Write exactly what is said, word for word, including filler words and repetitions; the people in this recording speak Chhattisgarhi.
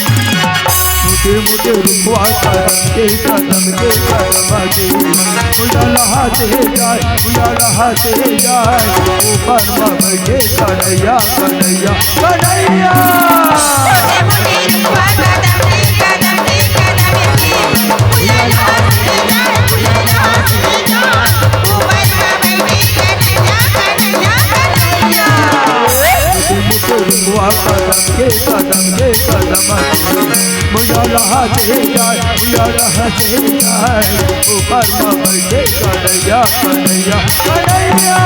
छोटे मोटे रुखवा कदम के, कदम के कदम के, भुइयां लहाते जाय, भुइयां लहाते जाय, ऊपर म बइठे कन्हैया, कन्हैया, कन्हैया। छोटे मोटे रुखवा कदम के, कदम के कदम के, भुइयां लहाते जाय, भुइयां लहाते जाय, ऊपर म बइठे कन्हैया, कन्हैया, कन्हैया।